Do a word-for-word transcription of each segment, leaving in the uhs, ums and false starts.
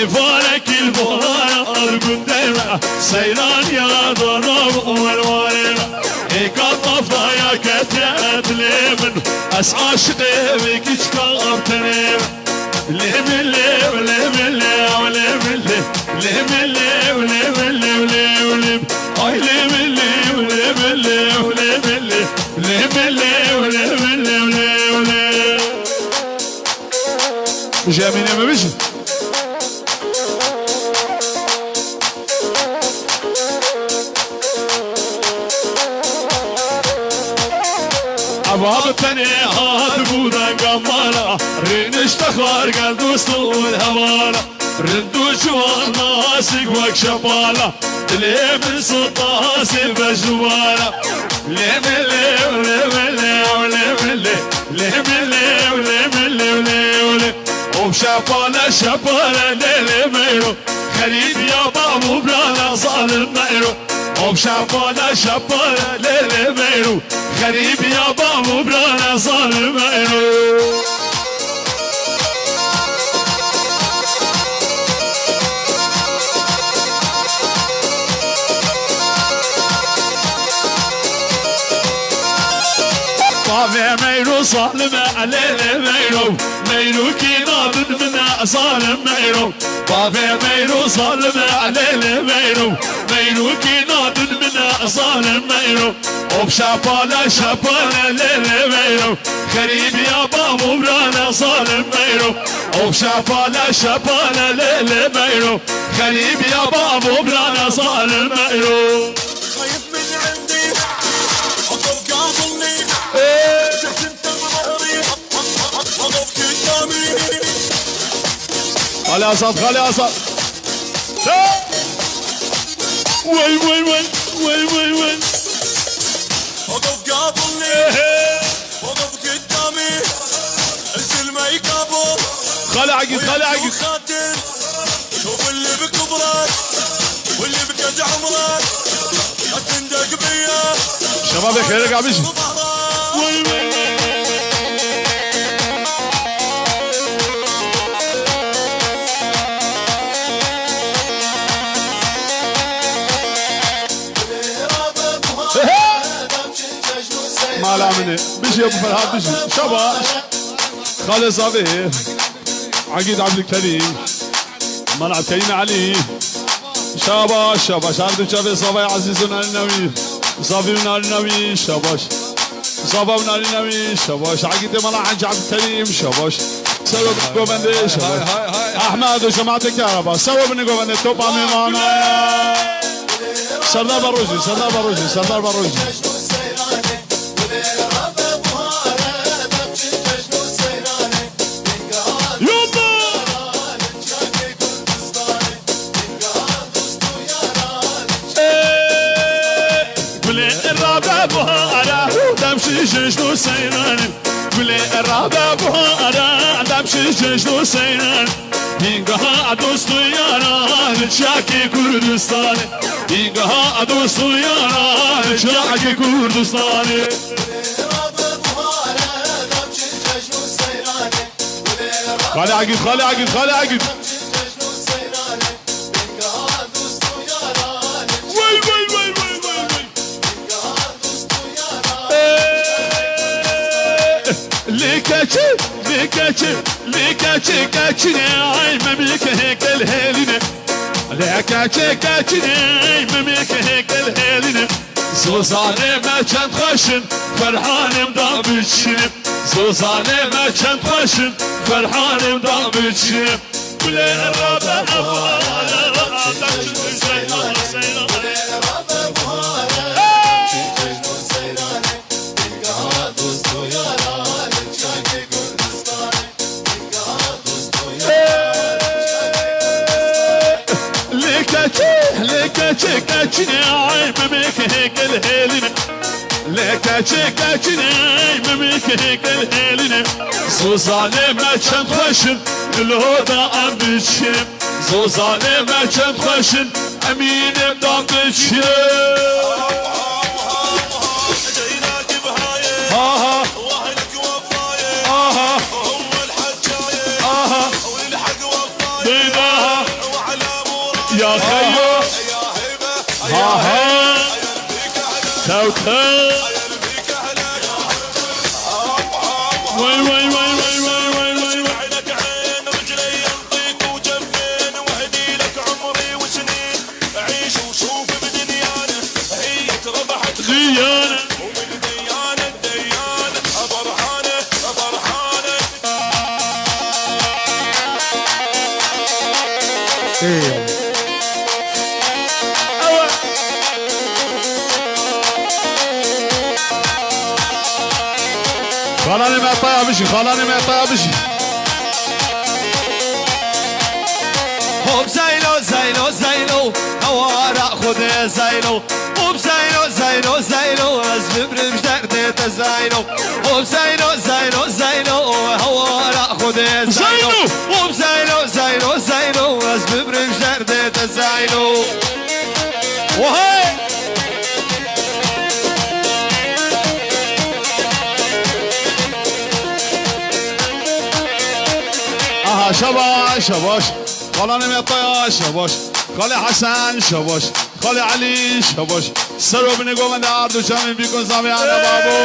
Êvarek îl bohara ar gundê me, seyran ya dana û welwarê me. Êka tafaya ketiye dilê min, ez aşiqê vê kiçka av tenê me. Lê min lê, lê min lê, lê min lê, lê min lê, lê min lê, lê min lê. Ay lê min lê, lê min lê, lê min lê, lê min lê, lê min lê, lê min lê. Bijî Emînê min, bijî. Eva bi tenê hatibû denga mala, rênişte xwar gel dost û hevara. Rind û ciwan nasîk wek şepala, dilê min sota hasê vejnûbara. Lê min lê, lê min lê, lê min lê, lê min lê, lê min lê, lê, lê. Of şepale, şepale, lê, lê meyro. Xerîbiya bav û birana zalim meyro. Of şepale, şepale, lê, lê meyro. Xerîbiya bav û birana zalim meyro. Bavê meyro zalime, lê lê meyro. Meyrokî nadin min e zalim meyro. Bavê meyro zalime, lê lê meyro. Meyrokî nadin min e zalim meyro. Of şapale şapale lê lê meyro. Xerîbiya bav û birana zalim meyro. Of şapale şapale lê lê meyro. Xerîbiya bav û birana zalim meyro. خايف من عندي، وقف قابلني. إيه. شفت انت بظهري، وقف قدامي. خالي أسد، خالي أسد. لا. وي، وي، وي، وي، وي، وي. وقف قابلني. إيه. وقف قدامي. انزل ما يقابل. خالي عقيد، خالي عقيد. وخاتم. شوف اللي بكبرك واللي بقد عمرك، لا تندق بيا. شباب، يا خيرك عم يجي. مالا مني. بيجي أبو فرهاد، بيجي. شباب. خالد صافي. عقيد عبد الكريم. ملعب كريم علي. شاباش، شاباش. عبد الجبار صافي عزيز ونار النووي. صافي ونار النووي، شاباش. صافا ونار النووي، شاباش. عقيد ملعب حاج عبد الكريم، شاباش. سبب قومندي، شاباش. أحمد وجماعة الكهرباء. سبب من قومندي توب عمي مانا. سردار بروجي، سردار بروجي، سردار بروجي. يما! Gulê rabe buhara, dem şi jejno seyran. Gulê rabe buhara, dem şi jejno seyran. Hîngaha dost û yara, li çiyakê Kurdistanê. Hîngaha dost û yara, li çiyakê Kurdistanê. Xalê Egîd, Xalê Egîd, Xalê Egîd. Wey, wey, wey, wey, wey, wey. Ê, lê keçê, lê keçê, lê keçê keçinê, ay memlekê hêkel hêlîne. Lê keçê keçinê, ay memlekê hêkel hêlîne. Zozanê me çend xweş in, Ferhanê min da biçîne. Zozanê me çend xweş in, Ferhanê min da biçîne. Gulê rabe buhara, Lê keçê, lê keçê keçinê, ay memlekê hêkel hêlîne. Lê keçê keçinê, ay memlekê hêkel hêlîne. Zozanê me çend xweş in, diloda em biçîne. Zozanê me çend xweş in, Emînê min da biçîne. Aha. Aha. Aha. Beyda. Ya xeyo. Ha ha. Tew tew. Vay vay vay vay vay vay vay vay. Diyana. Ê. Xalanê me taya bijî, xalanê me taya bijî. Hop Zeyno, Zeyno, Zeyno, hewara Xwedê Zeyno. Hop Zeyno, Zeyno, Zeyno, ez bimrim ji derdê te Zeyno. Hop Zeyno, Zeyno, Zeyno, hewara Xwedê Zeyno. Zeyno! Hop Zeyno, Zeyno, Zeyno, ez bimrim ji derdê te Zeyno. Wahey! Aha, şabaş, şabaş. Xalanê me taya, şabaş. Xalê Hesen, şabaş. Xalê Elî, şabaş. Ser û binê govende ard û çavên bîkon zavê ana babo.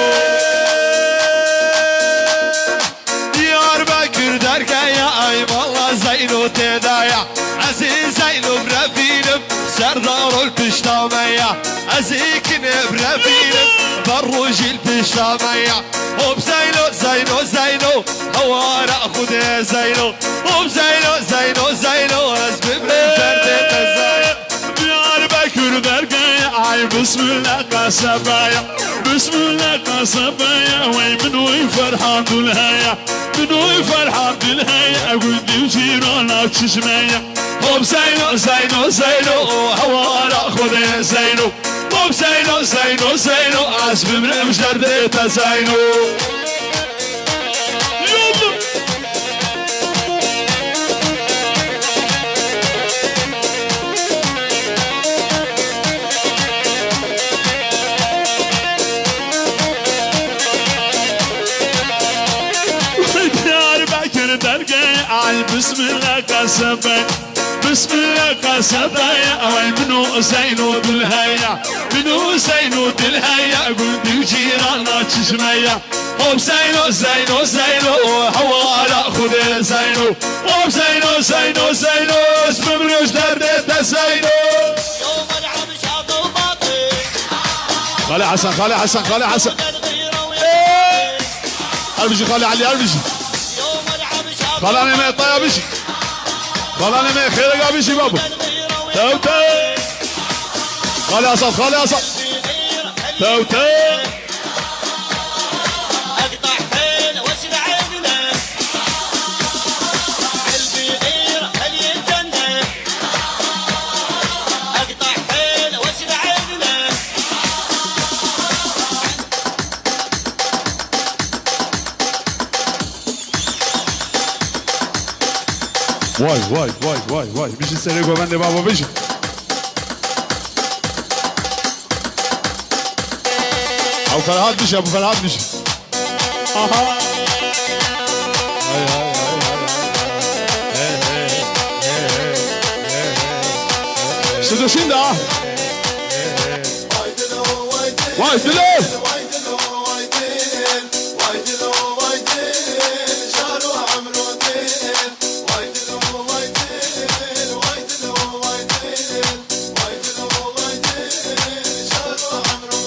Diyarbekir derkeya, ay valla Zeyno têdaya. Ezî Zeyno birevînim, Serdar ol pişta me ya. Ezî kinê birevînim, ber rojîl pişta me ya. Hop Zeyno, Zeyno, Zeyno, hewara Xwedê Zeyno. Hop Zeyno, Zeyno, Zeyno, ez bimrim derdê te Zeyno. Diyarbekir dergeye, ay bismillah qasabaya. Bismillah qasabaya, wey min oy Ferhan dul heye. Min oy Ferhan dul heye, gundî û cîrana çişmeye. Hop Zeyno, Zeyno, Zeyno, hewara Xwedê Zeyno. Hop Zeyno, Zeyno, Zeyno, ez bimrim ji derdê te Zeyno. Diyarbekir dergê, ay bismillah qesebe. Bismillah qesebe, ay min û Zeyno dil heye. Min û Zeyno dil heye, gundî û cîrana çişmeye. Hop Zeyno, Zeyno, Zeyno, hewara Xwedê Zeyno. Hop Zeyno, Zeyno, Zeyno, ez bimrim ji derdê te Zeyno. Xalê Hesen, Xalê Hesen, Xalê Hesen. Ê! Her bijî Xalê Elî, her bijî. Xalanê me taya bijî. Xalanê me xêrega bijî babo. Tew tew. Xalê Asad, Xalê Asad. Tew tew. Vay, vay, vay, vay, vay. Bijî serê govendê babo, bijî. Ew Ferhat bijî, Ebu Ferhat bijî. Aha. Hay, hay, hay, hay, hay. Hey, hey, hey, hey, hey, hey, hey. Sidoşin da. Vay dilo.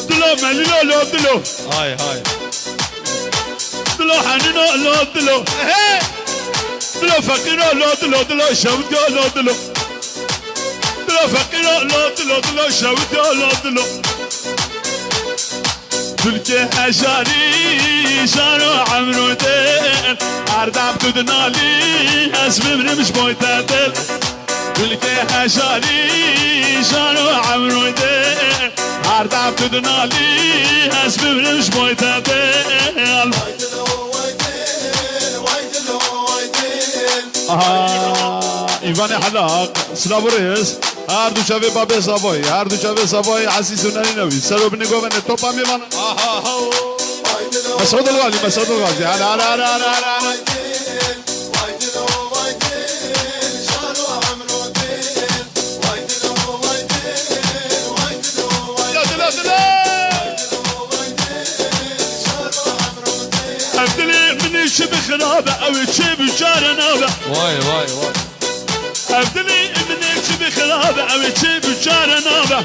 Dilo melilo lo dilo. Hay hay. Dilo henino lo dilo. He. Dilo feqîro lo dilo, dilo şewityo lo dilo. Dilo feqîro lo dilo, dilo şewityo lo dilo. Dulkê hejarî jaro emro dil, erdem tu dinalî, ez bimrim ji boy te dil. Dulkê hejarî jaro emro dil, erdem tu dinalî, ez bimrim ji boy te dil. Aha, Îvanê Helaq, silav û rêz. Her du çavê babê Savoy, her du çavê Savoy, Esîs û Nerîne wî. Ser û binê govene topa mêvan. Aha, ha. Mesûd El Gazî, Mesûd El Gazî. Hala, hala, hala, hala, hala. Vay, vay, vay. Ev dilî min ê çi bi xirabe, ew ê çi bi çare nabe.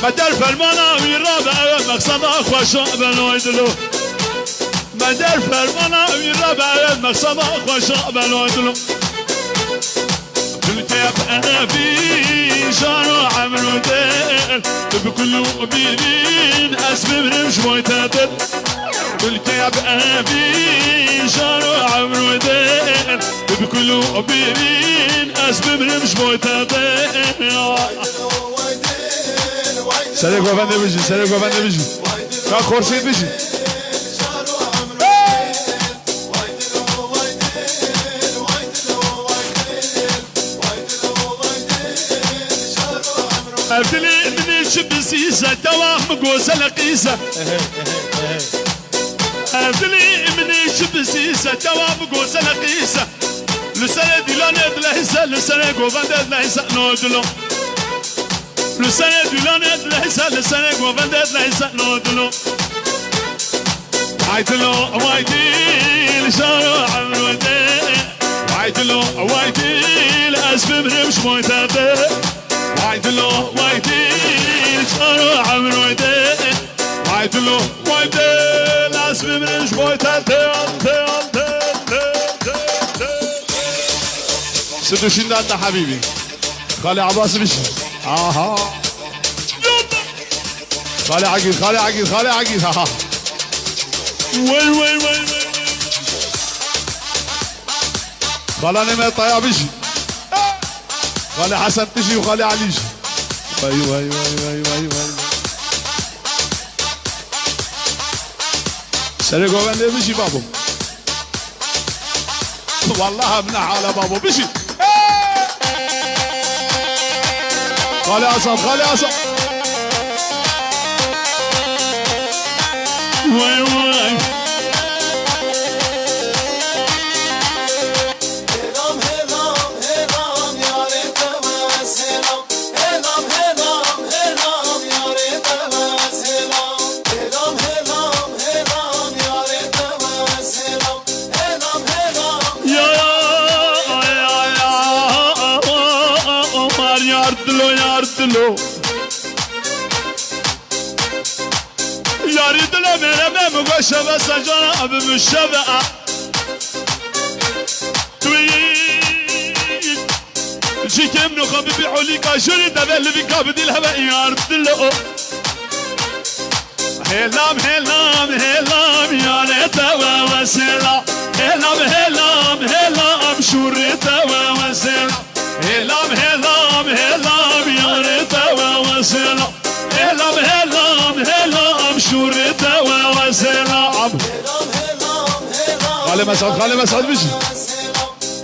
Me der fermana wî rabe, ew e meqseda xweşa be loy dilo. Me der fermana wî rabe, ew e meqseda xweşa be loy dilo. Dulkep evî jaro emro de, bi kul û bîrîn ez bimrim ji boy te de. Dulkep evî jaro emro de, bi kul û bîrîn ez bimrim ji boy te de. Serê govendê bijî, serê govendê bijî. Ka Xorşîd bijî. Ev dilê min ê çi bizîze, dewa min gozele qîze. Ev dilê min ê çi bizîze, dewa min gozele qîze. Li serê dîlanê dilehîze, li serê govendê dilehîze, no dilo. Li serê dîlanê dilehîze, li serê govendê dilehîze, no dilo. Vay dilo, vay dil, jaro emro de. Vay dilo, vay dil, ez bimrim ji boy te de. Vay dilo, vay dil, jaro emro de. Vay dilo, vay dil, ez bimrim ji boy te de. Sidu şinda te hebîbî. Xalê Ebas bişî. Aha. Xalê Egîd, Xalê Egîd, Xalê Egîd. Aha. Wey, wey, wey, wey, wey. Xalanê me Taya bijî. Xalê Hesen bijî û Xalê Elî jî. Wey, wey, wey, wey, wey, wey. Serê govendê bijî babo. Vallahi em ne hala babo. Bijî. Xalê Hasan, Xalê Hasan. Vay vay. Hêlam, hêlam, hêlam, yarê te ve selam. Hêlam, hêlam, hêlam, yarê te ve selam. Hêlam, hêlam, hêlam, yarê te ve selam. Hêlam, hêlam. Ya, ya, ya, Omar, yar dilo, yar dilo. Yarî dilo, mere me mi goşe ve secana abi müşeve a. Tuyi. Çikim nuxa bibi olîka juri deve livîka bidîl heve yar dilo. Hêlam, hêlam, hêlam, yarê te ve wesêla. Hêlam, hêlam, hêlam, şûrê te ve wesêla. Hêlam, hêlam, hêlam, yarê te ve wesêla. Hêlam, hêlam, hêlam, şûrê te ve wesêla. Xalê Mesad, Xalê Mesad bijî.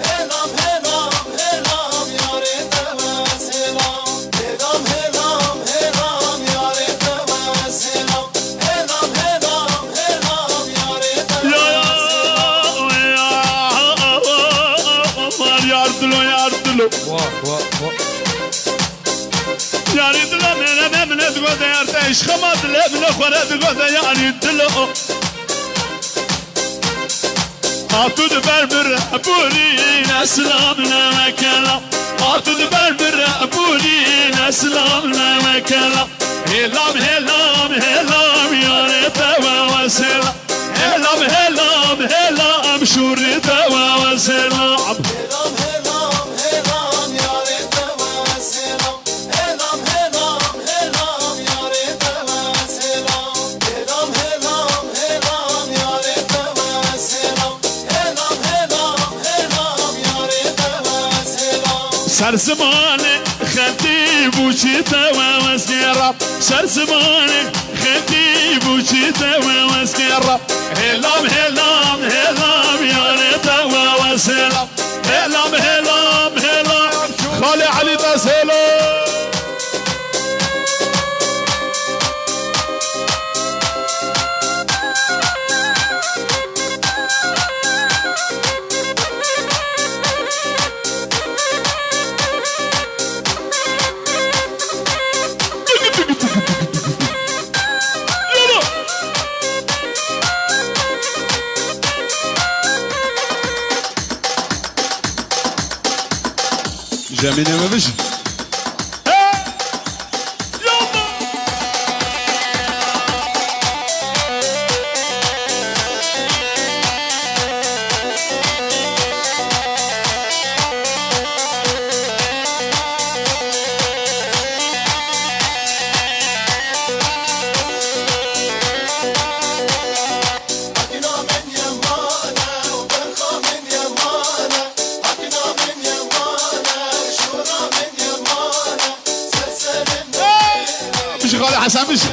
Hêlam, hêlam, hêlam, yarê te ve selam. Hêlam, hêlam, hêlam, yarê te ve selam. Hêlam, hêlam, hêlam, yarê te ve selam. Ya, ya, ya, yar dilo, yar dilo. Wah, wah, wah. Yarî dilo, mere me mine digo de yar te, îşqe ma dile mine xwere digo de yarî dilo. Hatu di ber bir burî ne silam ne wekela. Hatu di ber bir burî ne silam ne wekela. Hêlam, hêlam, hêlam, yarê te ve wesêla. Hêlam, hêlam, hêlam, şûrê te ve wesêla. Hêlam, hêlam, hêlam, yarê te ve selam. Hêlam, hêlam, hêlam, yarê te ve selam. Hêlam, hêlam, hêlam, yarê te ve selam. Hêlam, hêlam, hêlam, yarê te ve selam. Ser zimanê xetî bûçî te ve wesgêra. Ser zimanê xetî bûçî te ve wesgêra. Hêlam, hêlam, hêlam, yarê te ve wesêla. Hêlam, hêlam, hêlam. Xalê Elî Dazhêlo. Demînê me bijî. Bijî Xalê Hesen, bijî.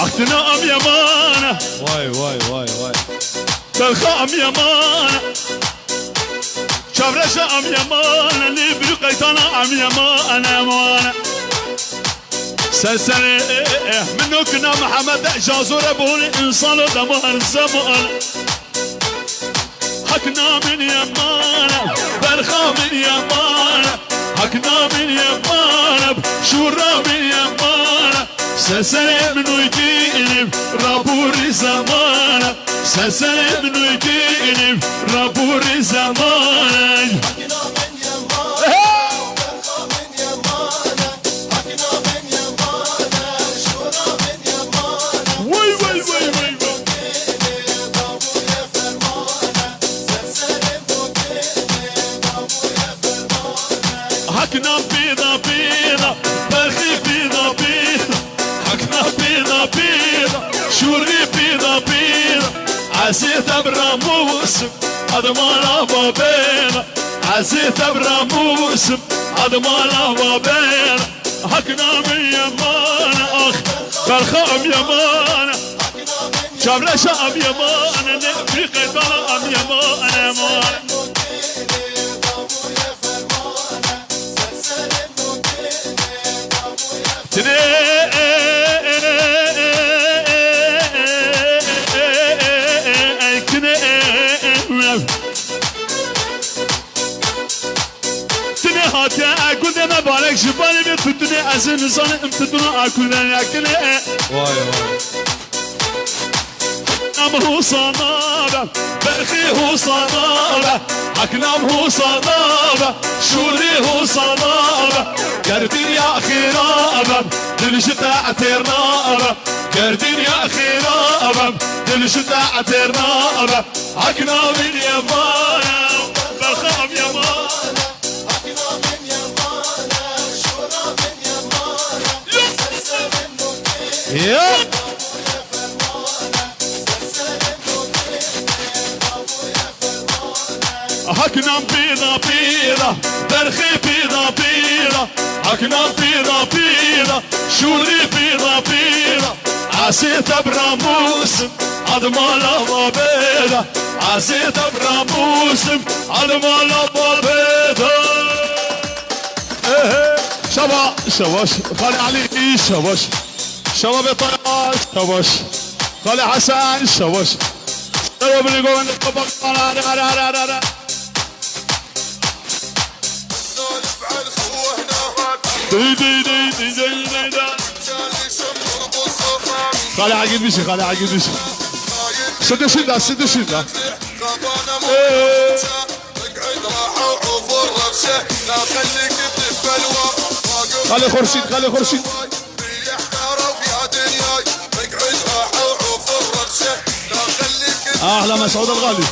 Axtina am yemana. Vay, vay, vay, vay. Belxa am yemana. Çavreşa am yemana. Lê bîrî qeytana am yemana, yemana. Ser serê, e, e, e, min nokina Mihemed e, jazore bûne însan o dema her zeman. Hakna min yemana, berxa min yemana, hakna min yemana, şûra min yemana. Ser serê min û gînim, rabûrî zemana. Ser serê min û gînim, rabûrî zemana. Vay, vay, vay, vay, vay. Hakna pêda pêda, berxê pêda pêda. Hakna pêda pêda, şûrî pêda pêda. Ezê te bi ramûsim, edmana babêna. Ezê te bi ramûsim, edmana babêna. Hakna min yemana, ax, berxa em yemana. Çavreşa em yemana, ne bîrî qeytana em yemana, yemana. Tine, tine, tine hatiye, e, gundê me barek ji banê vê tutune, ez ê nizanim tutuna a kurdane, tine. Vay, vay. Em hûsana be, berxê hûsana be, hakna em hûsana be, şûrî hûsana be. Ger dinya xêra be, dil ji te etêr nabe. Ger dinya xêra be, dil ji te etêr nabe. Hakna min yemana, berxa em yemana. Ya. Hakna min pêda pêda, berxê pêda pêda. Hakna min pêda pêda, şûrî pêda pêda. Ezê te bi ramûsim, edmana babêda. Ezê te bi ramûsim, edmana babêda. Ehe. Şaba, şabaş. Xalê Elî, şabaş. Şaba Bêtaya, şabaş. Xalê Hesen, şabaş. Şaba Bilî Govend, şaba. Dî, dî, dî. Xalê Egîd bişî, Xalê Egîd bişî. Şidî şînda, şidî şînda. Ee. Xalê Xurşîd, Xalê Xurşîd. Ahla Mesûd el-Xalî.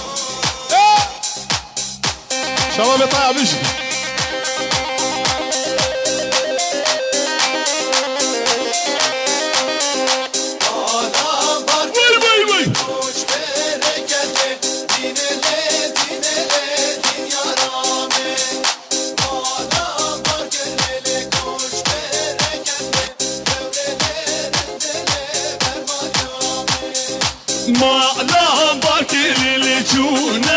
Şaba Bêtaya bijî. Vay, vay, vay. Mala bakirî li çûne